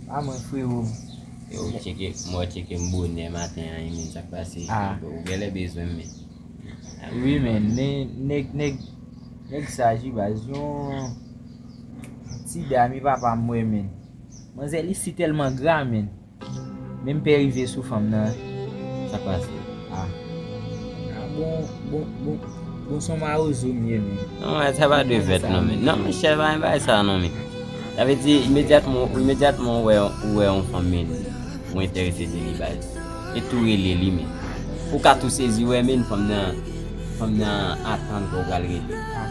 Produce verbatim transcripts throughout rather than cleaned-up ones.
A mwen, frewo. Yo, tcheke, mwen tcheke m bonè maten an, men sa k pase. Ah. Ou genlè bezwen m, men. Wi, men, nè- nèg, nèg, nèg sa, J-Baz, yon ti dam, e papa m, mwen, men. Manzè isi tèlman gra, men. Men m pè rive sou fanm nan. Sa k pase? Ah. Ah, bon, bon, bon, bon, son mawozo m ye, men. Non, men sa pa dwe fèt, non, men. Non, men chè pa yon bagay sa, non, men. Sa vle di, imedyatman, imedyatman ou wè, ou wè yon fanm, men, ou enterese de li, baz. E tou rele li, men. Ou ka tou sezi, wè, men, fanm nan, fanm nan atann ke w pral rele. Ah.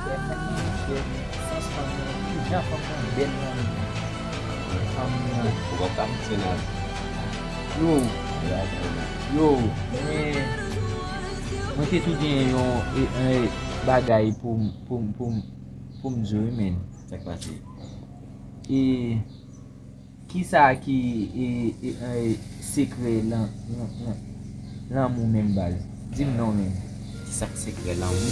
Fè fanm nan, chè, sans fanm nan, jan fanm nan bèl nan. Fanm nan. Ou pa ka fonksyone avè Yo, yo, men, mwen te tou gen yon e, e, bagay pou m, pou m, pou m, pou m di w, men. Sa k pase? E kisa ki e, e, e, sekrè lan, lan, lan, lanmou menm, baz? Di m non, men. Sa k sekrè lanmou?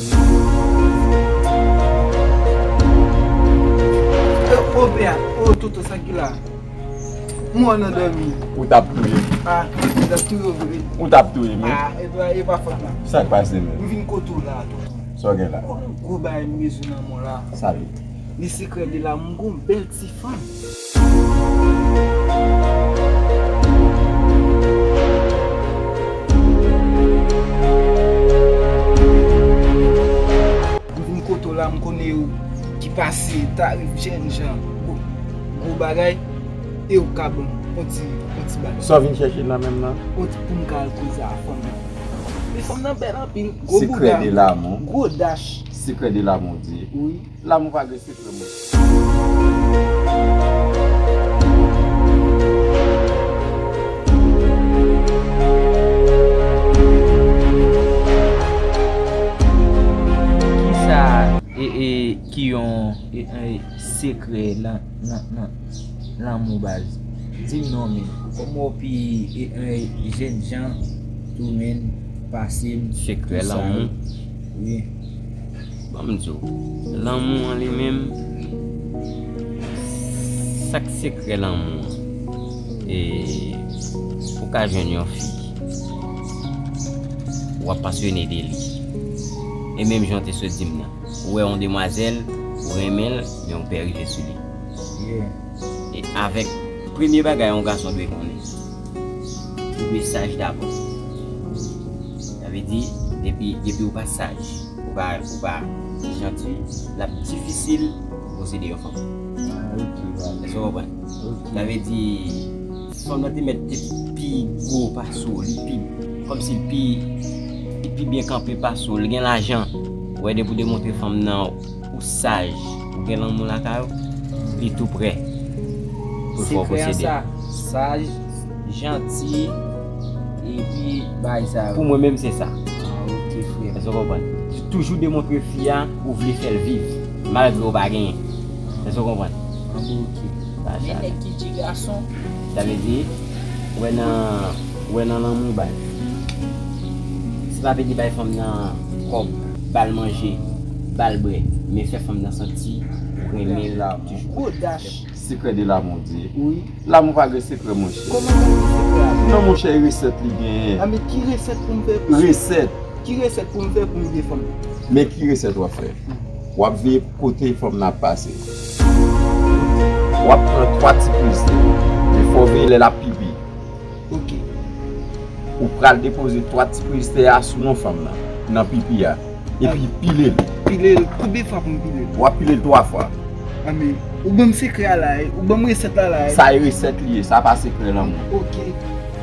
Ô pè a, ô Toto, sa ki la? Mò nan dòmi. Ou t ap touye m. Ah, ou t ap touye vre. Ou t ap touye m, wi. Ah, e pa, e pa fòt la. Sa k pase, men? M vin kote w la, Toto. Sa w gen la? Ou konn gwo bagay m bezwen nan mwen la. Sa li? Li sekrè de la, m gon bèl ti fanm. M vin kote w la, m konnen ou ki pase, tarif, jènjan, gwo, gwo bagay, e ou ka ban m on ti, on ti bagay. Sa w vin chèche nan menm nan? On ti pou m ka al koze a fanm nan. Men fanm nan bèl anpil, gwo Sekrè bouda, de lanmou. Gwo dach. Sekrè de lanmou di. Wi. Lanmou pa gen sekrè, mwen. Kisa e, e, ki yon e, e, sekrè lan, lan, lan, lanmou, baz? Di m non, men. Kòman w pi e, e, jènjan tou, men, pase m? Sekrè Tout sa lanmou. Wi. Ban m di w, lanmou an li menm, sa k sekrè lanmou an? E ou ka jwenn yon fi, w ap pasyone de li. E menm jan w te sot di m nan, ou wè yon demwazèl, ou renmen l, men ou pè rive sou li. Yeah. E avèk premye bagay yon gason dwe konnen, ou dwe saj dabò. Sa vle di, depi, depi ou pa saj, ou pa, ou pa janti, l ap difisil pou posede yon fanm. Ah, ok, baz. Èske w konprann? Ok. Sa vle di, fanm nan te mèt te pi gwo pase w, li pi, kòmsi l pi, li pi byen kanpe pase w, li gen lajan. Ou wè, depi w demontre fanm nan ou saj, ou gen lanmou lakay ou, li tou prè pou l fè w Sekrè an posede. Sa, saj, janti, epi bagay sa yo. Pou mwen menm, se sa. Ah, ok, frè. Èske w konprann? Toujou demontre fi a ou vle fè l viv, malgre w pa genyen. Èske w konprann? Ah, bon, ok. Sa, sa. Men nèg ki di gason. Sa vle di, ou wè nan, ou wè nan lanmou, baz. Se pa vle di bay fanm nan kòb, ba l manje, ba l bwè, men fè fanm nan santi ou renmen l toujou. Gwo dach. Sekrè de lanmou di. Wi. Lanmou pa gen sekrè, monchè. Kòman pa gen sekrè a? Non, monchè, e resèt li genyen. Ah, men ki resèt pou m fè? Resèt. Ki resèt pou m fè pou m gen fanm? Men ki resèt w ap fè? W ap veye kote fanm nan ap pase. W ap pran twa ti prizde. Men fò w veye lè l ap pipi. Ok. Ou pral depoze twa ti prizde a sou non fanm nan, nan pipi a. Epi pile l. Pile l, konbyen fwa pou m pile l? W ap pile l twa fwa. Ah, men, ou ban m sekrè a la, eh. Ou ban m resèt la la, eh. Sa e resèt li ye, sa pa sekrè lanmou. Ok.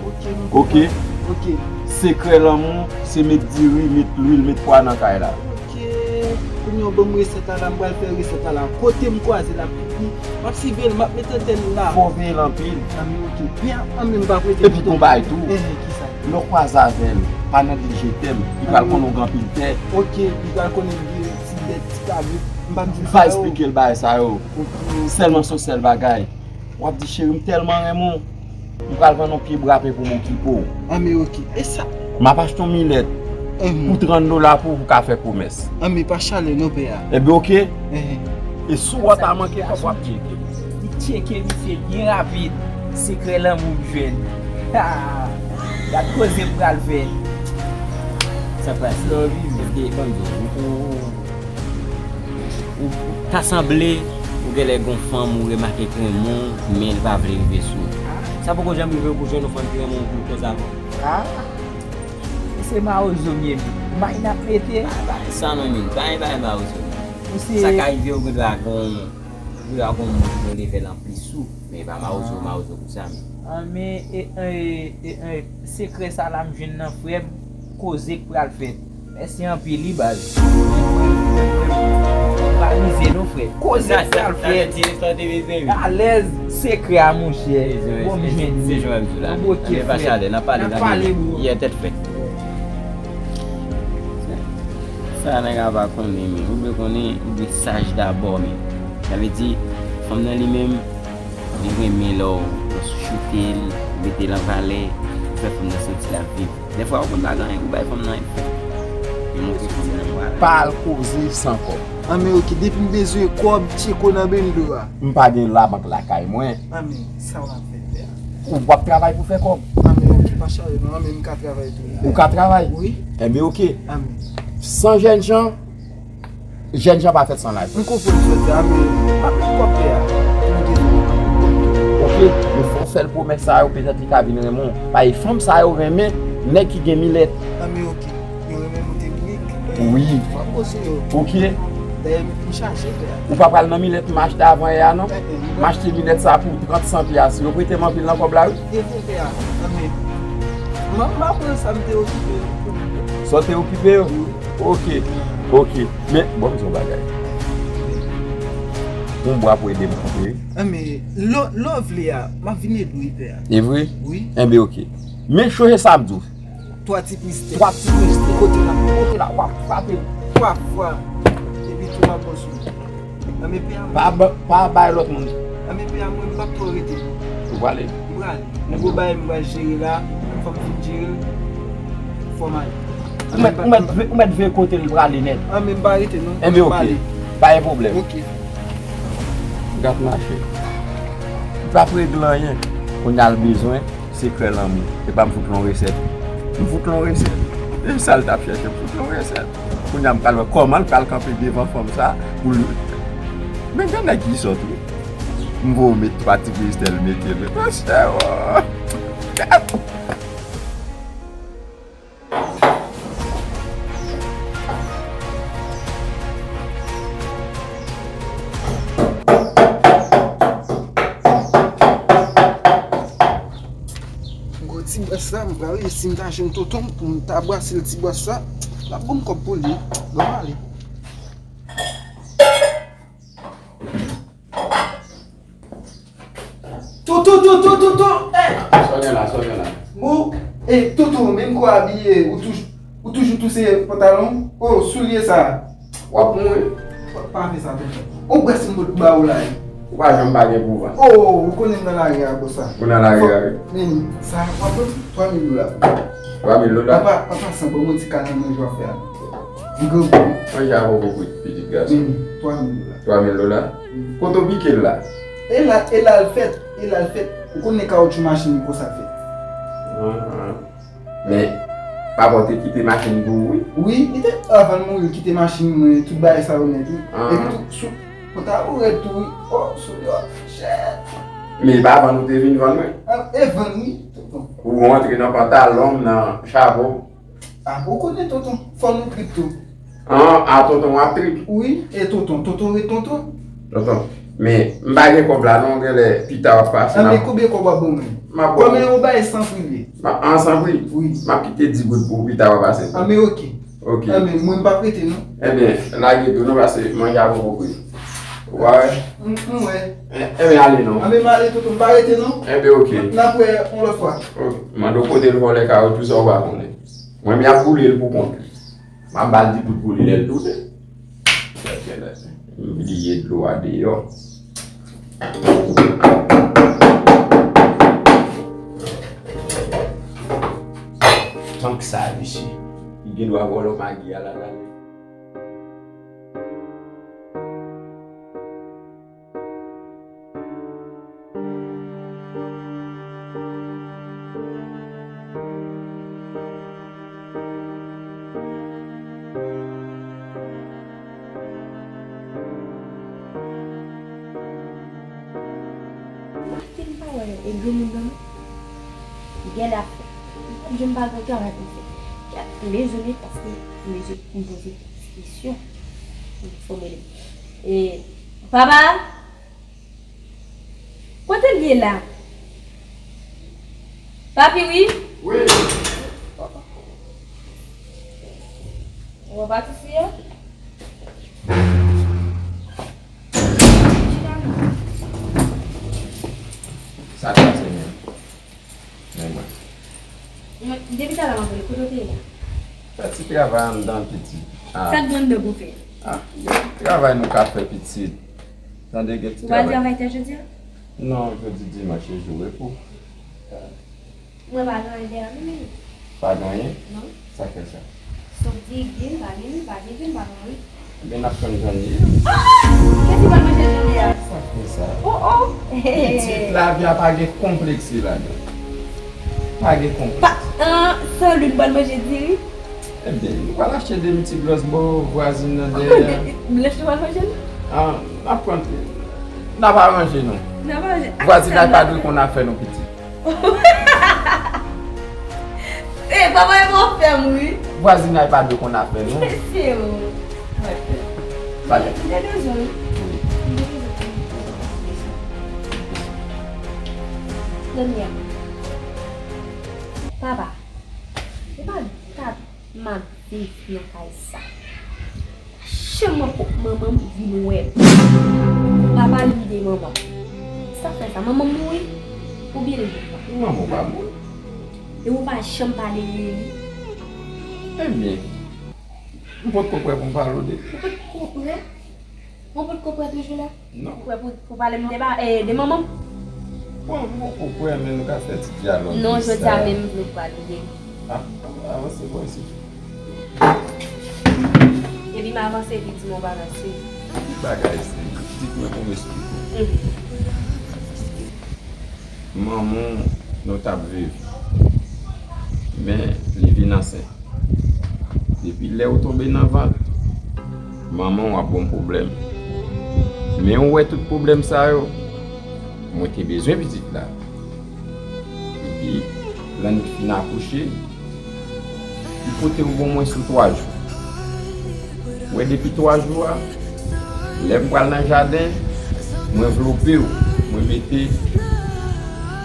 Ok, m Ok? Ok. Sekrè lanmou, se met diri, met lwil, met pwa nan kay la. Ok. Kounye a w ban m resèt la la, m pral fè resèt la la. Kote m kwaze l ap pipi, m ap siveye l, m ap met antèn la. Fò w veye l anpil. Ah, men ok. Byen, ah, men m pa prete Epi gon bagay tou. Eh, eh, kisa? Lè w kwaze avè l, pa nan di l je t'aime. Li pral konnen w gen anpil tè. Ok, li pral konnen m gen ti dèt, ti kabrit. M pa di Ou sa pa yo. Eksplike l bagay sa yo. Ok. Sèlman se yon sèl bagay. W ap di, cheri, m tèlman renmen w. M pral vann yon pye bwa pen pou m okipe w. Ah, men ok. E sa? M ap achte yon milèt Mhm. pou trant dola pou ou ka fè komès. Ah, men pa chalè non, pè a. Ebyen, oke. Eh, E si w ta manke kòb, w ap tcheke. Tcheke misye byen rapid. Sekrè lanmou m jwenn. Ha! Gad koze m pral fè. Sa k pase? Love you. Èske, ban m di w, ou, ou, ou, ou ta sanble ou genlè gon fanm ou remake k renmen w, men l pa vle rive sou ou. Sa poko janm rive w pou jwenn yon fanm ki renmen w pou l koze avè w? Ah! Se mawozo m ye, men. May n ap mete. Sa non, men. Bay, bay mawozo. Ou se Sa ka rive w gen dwa gon, gen dwa gon moun ki gen level anplis sou. Men e pa mawozo, mawozo pou sa, men. Ah, men, e, e, e, e, sekrè sa la m jwenn nan frè m, koze k pral fèt. Mèsi anpil, wi, baz. Pa mize non, frè. Koze k pral fèt. Alèz, sekrè a, monchè. Bon, m jwenn li. Bon, ok, frè. N ap pale, bro. Sa nèg la pa konnen, men. Ou dwe konnen, ou dwe saj dabò, men. Sa vle di, fanm nan li menm, li renmen lè w, w choute l, ou mete l an valè, ou fè fanm nan santi l ap viv. Dèfwa, ou konn pa gen anyen pou bay fanm nan, e fè. E montre fanm nan, vwala. Pa al koze san kòb. Anben, ok, depi m bezwen kòb, tcheko nan bendo a. M pa gen labank lakay mwen. Anben, sa w ap fè, pè a? Ou w ap travay pou fè kòb. Anben, ok, pa chale non, anben, m ka travay tou. Ou ka travay? Wi. Enben, ok. Anben. San jènjan, jènjan pa fèt san lavi. M konprann sa w di a, men pa pèdi kòb, pè a. Ok, men fò w fè l pwomès sa yo, petèt li ka vin renmen w. Paske fanm sa yo renmen nèg ki gen milèt. Anben, ok. Yo renmen moute brik. Wi. W ap poze yo. Ok. Dayè, m chache, pè a. Ou pa pral nan milèt m achte avan yè a, non? M achte milèt sa pou trant san pye a. Si yo prete m anpil nan kòb la, wi. E vre, pè a. Anben. M, m ap pran sa m te okipe yo. Sa w te okipe yo? Wi. Ok. Ok. Men, bon, m di yon bagay. Yon bwa pou ede m koupe. Anben, lè, lè w vle a, m ap vin ede w, pè a. E vre? Wi. Enben, ok. Men chonje sa m di w. Twa ti kristèl. Twa ti kristèl. Kote la, kote la, w ap frape. Fwa, fwa. Epi tou w ap pran sou li. Anben pè a, pa ba-, pa bay lòt moun. Anben pè a, mwen, m p ap twò rete. Ou prale? M prale. Gwo bagay m pral jere la, fò m fin jere l, fò m ale. Ou mèt, ou mèt, ou mèt veye kote l prale nèt. Anben m pa rete non. Enben ok. Pa gen pwoblèm. Ok. Gad mache. Li p ap regle anyen. Kounye a l bezwen sekrè lanmou. Epa m fout l yon resèt. M fout l yon resèt. E sa l t ap chèche, m fout l yon resèt. Kounye a m pral wè kòman l pral kanpe devan fanm sa pou l. Men gad nèg ki sòt wi. M voye w met twa ti kristèl mete l. Mesye o. Gwo ti bwès la, m pral resi m ta jwenn tonton m pou m ta brase l ti bwès la. L ap ban m kòb pou li. Bon, m ale. Toutou, toutou, toutou, eh! Sa w gen la, sa w gen la? Bon, eh, toutou, menm kou abiye, ou touj-, ou toujou touse pantalon? Oh, soulye sa. W ap mouri. Pa fè sa, toutou. Ou bwè si m pot ba ou la, eh. Ou pa janm pa gen pou vann. Oh, ou konnen m nan lari a konsa. Ou nan lari a, wi. Men, sa, w ap pran twa mil dola. Twa mil dola? Papa, papa, san bon, mwen ti kal nan manje w ap fè a. Li grangou. Manje a poko kwit, pitit gason. Men, twa mil dola. Twa mil dola? Kote w pike l la? E la, e la l fèt, e la l fèt. Ou konnen kawotchou machin li konsa fèt. Men, papa w te kite machin pou ou, wi? Wi, li te, avan l mouri, li kite machin mwen, tout bagay sa yo nèt, wi. Epi tou, sou, kòntak ou rèd tou, wi. Oh, sou yo, shit. Men, e pa vann ou te vin vann mwen? Ah, e vann, wi, tonton. Ou rantre nan pantalon m, nan chapo. Ah, ou konnen, tonton, fò nou trip tou. An, a tonton w ap trip? Wi, e tonton, tonton ret tonton. Tonton, men m pa gen kòb la non, genlè pita w ap pase. Anben, konbyen kòb w ap ban mwen? M ap ba w. Kòm yon bagay san pri li. An, san pri? Wi. M ap kite dis goud pou w, pita w ap pase. Anben, ok. Ok. Anben, mwen m p ap rete non. Enben, lage dlo non, pase manje a poko kwit. Ou pa wè? M, m wè. Enben, ale non. Anben, m ale tonton, m pa rete non. Enben, ok. N ap wè yon lòt fwa. Ok. Mande w kote l vòlè kawotchou sa w pa konnen. Mwen, m ap boule l pou kont li. M ap ba l di bout pou li lè l tounen. M bliye dlo a deyò. Tank sa, mesye. Li gen dwa vòlò magi a la, la. Kite m pa wè e granmoun nan non. Gèt afè. M p ap janm pa gen travay pou m fè. Gèt, m bezwen li paske m bezwen pou m poze ti kesyon. Fò m rele. E, papa? Kote l ye la? Papi, wi? Wi. Ou pa pati si yo? Sa k pase menm? Men mwen. Mwen, depi talè m ap rele, kote w te ye la? Fè ti travay anndan, pitit. Ah. Sa k gen anndan pou fè? Ah, gen travay nou ka fè, pitit. Tande, gen ti travay. Ou pa travay tè jodi a? Non, jodi dimanch, se jou repo. Mwen pa gen anyen dèyè m, men. Pa gen anyen? Non. Sa k fè sa? Sòf di, gen, pa gen, pa gen, gen, pa gen anyen. Ebyen, n ap tann jan li ye. Ah! Kiyès ki pral manje jounen an? Sa k fè sa? Oh, oh! Pitit, lavi a pa gen konplèks ladan. Pa gen konplèks. Pa, ah, sanlin pral manje diri? Ebyen, nou pral achte de ti glòs bò vwazin nan dèyè a. Blanch nou pral manje l? Ah, n ap pran, n ap aranje nou. N ap aranje. Vwazinaj pa dwe konn afè nou, pitit. Eh, papa, e bon fè m, wi. Vwazinaj pa dwe konn afè nou. Se ou. Pale. Ou te bezwen. Wi. Kounye a. Papa, se pa dat m ap viv nan kay sa. Chanm mwen kot manman m vin wè m. Papa li de manman m. Sa fè sa? Manman m mouri? Oubyen li vivan? Manman w pa mouri. E ou pa janm pale de li? Ebyen, m potko prè pou m pale w de li. Ou potko prè? Ou potko prè toujou la? Non. Ou prè pou, pou pale m de ba, eh, de manman m? Bon, m poko prè, men nou ka fè ti dyalòg. Non, jodi a menm m vle pale de li. Ah, avanse bò isit. Epi m avanse, epi di m yon bagay serye. Ki bagay serye? Di mwen pou m esplike w. Mhm. Manman w nou t ap viv, men li vin ansent. Depi lè ou tonbe nan vant, manman w ap ba w pwoblèm. Men ou wè tout pwoblèm sa yo, mwen te bezwen pitit la. Epi, lè n fin akouche, li pote w omwen sou twa jou. Ou wè, depi twa jou a, lè m pral nan jaden, mwen vlope w, mwen mete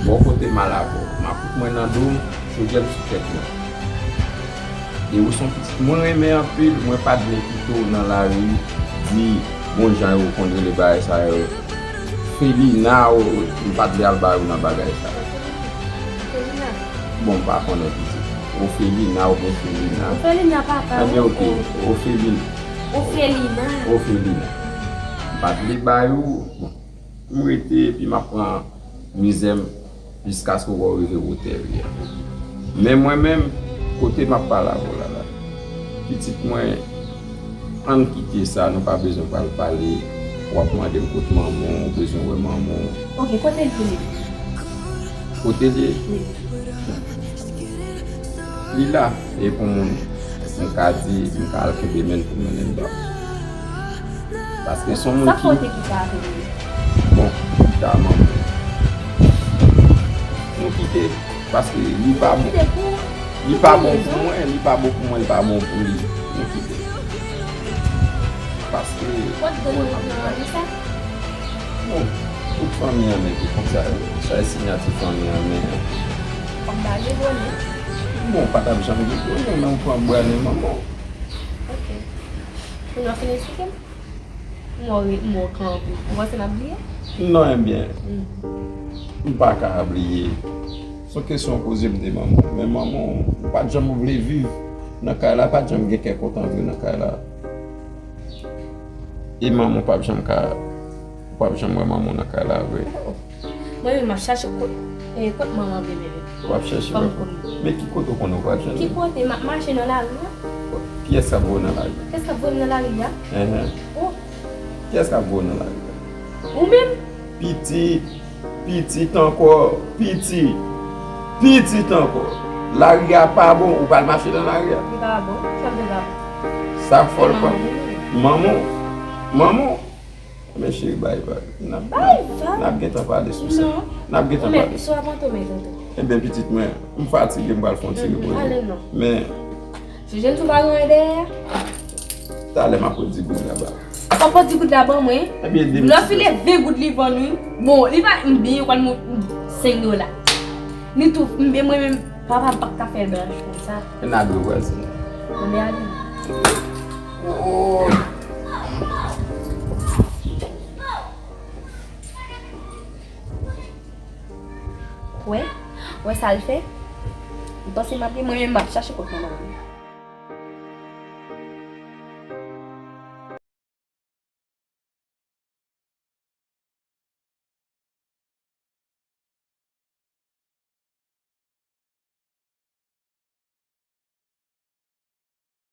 bò kote m al avè w. Makout mwen nan do m, chodyè m sou tèt mwen. E ou se yon pitit mwen renmen anpil, mwen pa t vle kite w nan lari, di bon jan yo konn rele bagay sa yo. Felina, ou, m pa t vle al ba yo nan bagay sa yo. Felina. Bon, m pa konnen pitit. Ofelina oubyen Felina. Ofelina, papa. Ebyen, oke. Ofelina. Ofelina. Ofelina. M pa t vle ba yo. Bon, m rete epi m ap pran mizè m jiskaske w rive wotè li a. Men mwen menm, kote m ap pale avè w la la, pitit mwen, ann kite sa, nou pa bezwen pral pale. W ap mande m kot manman w, ou bezwen wè manman w. Oke, kote l ye? Kote l ye? Wi. Li la, e pou moun, m ka di, m ka al kenbe men l pou mennen l ba w. Paske se yon moun ki... Sa fè w te kite avè l? Bon, kite a manman. Nou kite, paske li pa bon. Kite pou... Li pa bon pou mwen, li pa bon pou mwen, li pa bon pou li. Nou kite. Paske... Ou pa t konn nan lari sa? Bon, tout fanmi an men ki konsa yo. Sa e siyati fanmi an men. Ou pa gen bonè? Bon, pa t ap janm gen bonè, men ou pran bwa nen manman w. Ok. Kounye a w fin esplike m? M wè w re-, m wè w kanpe. Ou panse m ap bliye? Non, ebyen, m pa ka bliye. Se yon kesyon w poze m de manman w. Men manman w, ou pa t janm vle viv nan kay la, pa t janm gen kè kontan vre nan kay la. E manman w p ap janm ka, ou p ap janm wè manman w nan kay la vre. Mwen menm, m ap chache kot, e, kot manman bebe. W ap chache? Fò m konn. Men ki kote w konnen w pral jwenn li? Ki kote? M ap mache nan lari a. Kiyès k ap voye w nan lari a? Kiyès k ap voye m nan lari a? Enhen. Oh. Kiyès k ap voye w nan lari a? Ou menm? Pitit, pitit ankò, pitit, pitit ankò. Lari a pa bon, ou pral mache nan lari a? Li pa bon, sa vle pa bon. Sa fò l pa. Manman w, manman w. Men cheri, bay vag. N ap, bay vag? N ap gentan pale sou sa. Non. N ap gentan pale. Ou mèt, sou ap antre, mèt antre. Ebyen, pitit mwen, m fatige, m pral fè yon ti repoze. Ale non. Men, si Jenn sou pa gen dèyè. Talè m ap pran di goud la ba. Papa di goud la ban mwen. Ebyen, de lè file ven goud li vann wi. Bon, li pa m byen, ou konn mwen senk dola. Ni tou, m byen mwen menm, papa m p ap ka fè l blanch konsa. E n a dwe vwazen. Mwen ale. Wè, wè sa l fè. M panse m ap gen mwen menm m ap chache kot manman m.